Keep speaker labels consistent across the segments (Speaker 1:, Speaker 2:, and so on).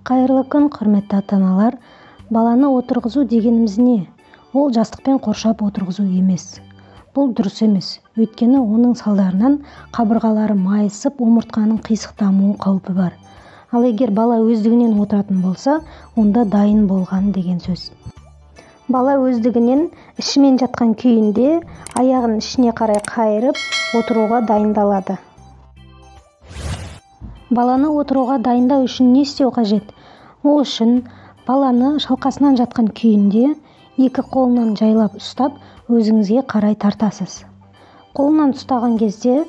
Speaker 1: Қайырлы күн, құрметті ата-аналар. Баланы отырғызу дегеніміз не? Ол жастықпен қоршап отырғызу емес. Бұл дұрыс емес. Өйткені оның салдарынан қабырғалары майысып, омыртқаның қисық дамуы қаупі бар. Ал егер бала өздігінен отыратын болса, онда дайын болған деген сөз. Бала өздігінен ішімен жатқан күйінде аяғын ішіне қарай қайырып, отыруға дайындалады. Баланы отыруға дайындау үшін не істеу қажет? Ол үшін баланы шалқасынан жатқан күйінде екі қолынан жайлап ұстап, өзіңізге қарай тартасыз. Қолынан ұстаған кезде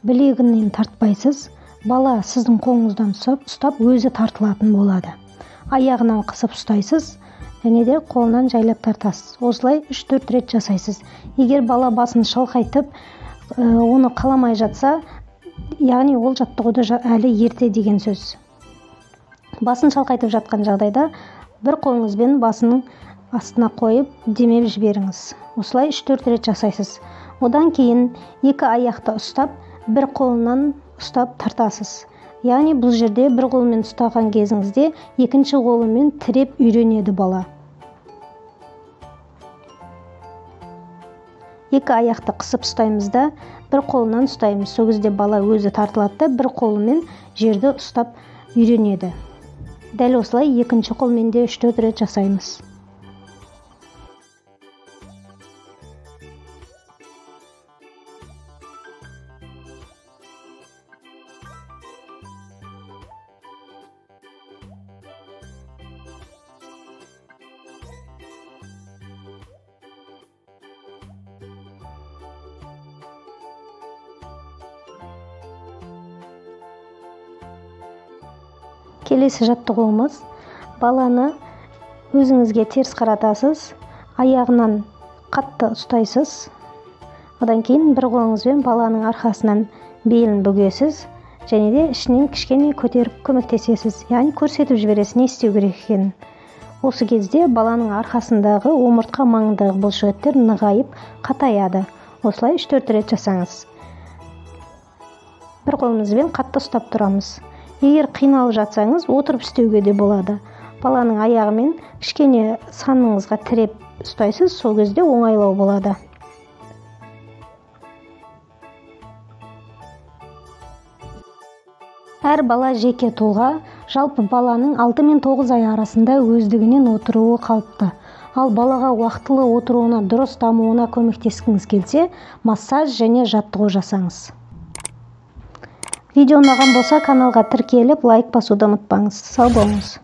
Speaker 1: білегінен тартпайсыз, бала сіздің қолыңыздан ұстап өзі тартылатын болады. Аяғынан қысып ұстайсыз, және де қолынан жайлап тартасыз. Осылай 3-4 рет жасайсыз. Егер бала басын шалқайтып, оны қаламай жатса, яғни ол жаттығуды әлі ерте деген сөз. Басын шалқайтып жатқан жағдайда бір қолыңызбен басының астына қойып демеп жіберіңіз. Осылай 3-4 рет жасайсыз. Одан кейін екі аяқты ұстап, бір қолынан ұстап тартасыз. Яғни бұл жерде бір қолымен ұстаған кезіңізде екінші қолымен тіреп үйренеді бала. Екі аяқты қысып ұстаймыз да, бір қолынан ұстаймыз. Сол кезде бала өзі тартылады да, бір қолымен жерді ұстап үйренеді. Дәл осылай екінші қолмен де 3-4 рет жасаймыз. Келесі жаттығуымыз, баланы өзіңізге теріс қаратасыз, аяғынан қатты ұстайсыз. Одан кейін бір қолыңызбен баланың арқасынан белін бүгесіз, және де ішінен кішкене көтеріп көмектесесіз, яғни көрсетіп жібересіз не істеу керек екенін. Осы кезде баланың арқасындағы омыртқа маңындағы бұлшықеттер нығайып қатаяды. Осылай 3-4 рет жасаңыз. Бір қолымызбен қатты ұстап тұрамыз. Егер қиналып жатсаңыз, отырып істеуге де болады. Баланың аяғымен кішкене саныңызға тіреп ұстайсыз, сол кезде оңайлау болады. Әр бала жеке тұлға, жалпы баланың 6 мен 9 ай арасында өздігінен отыруы қалыпты. Ал балаға уақытылы отыруына, дұрыс дамуына көмектескіңіз келсе, массаж және жаттығу жасаңыз. Видео ұнаған болса, каналға тіркеліп, лайк басуды ұмытпаңыз. Сау болыңыз.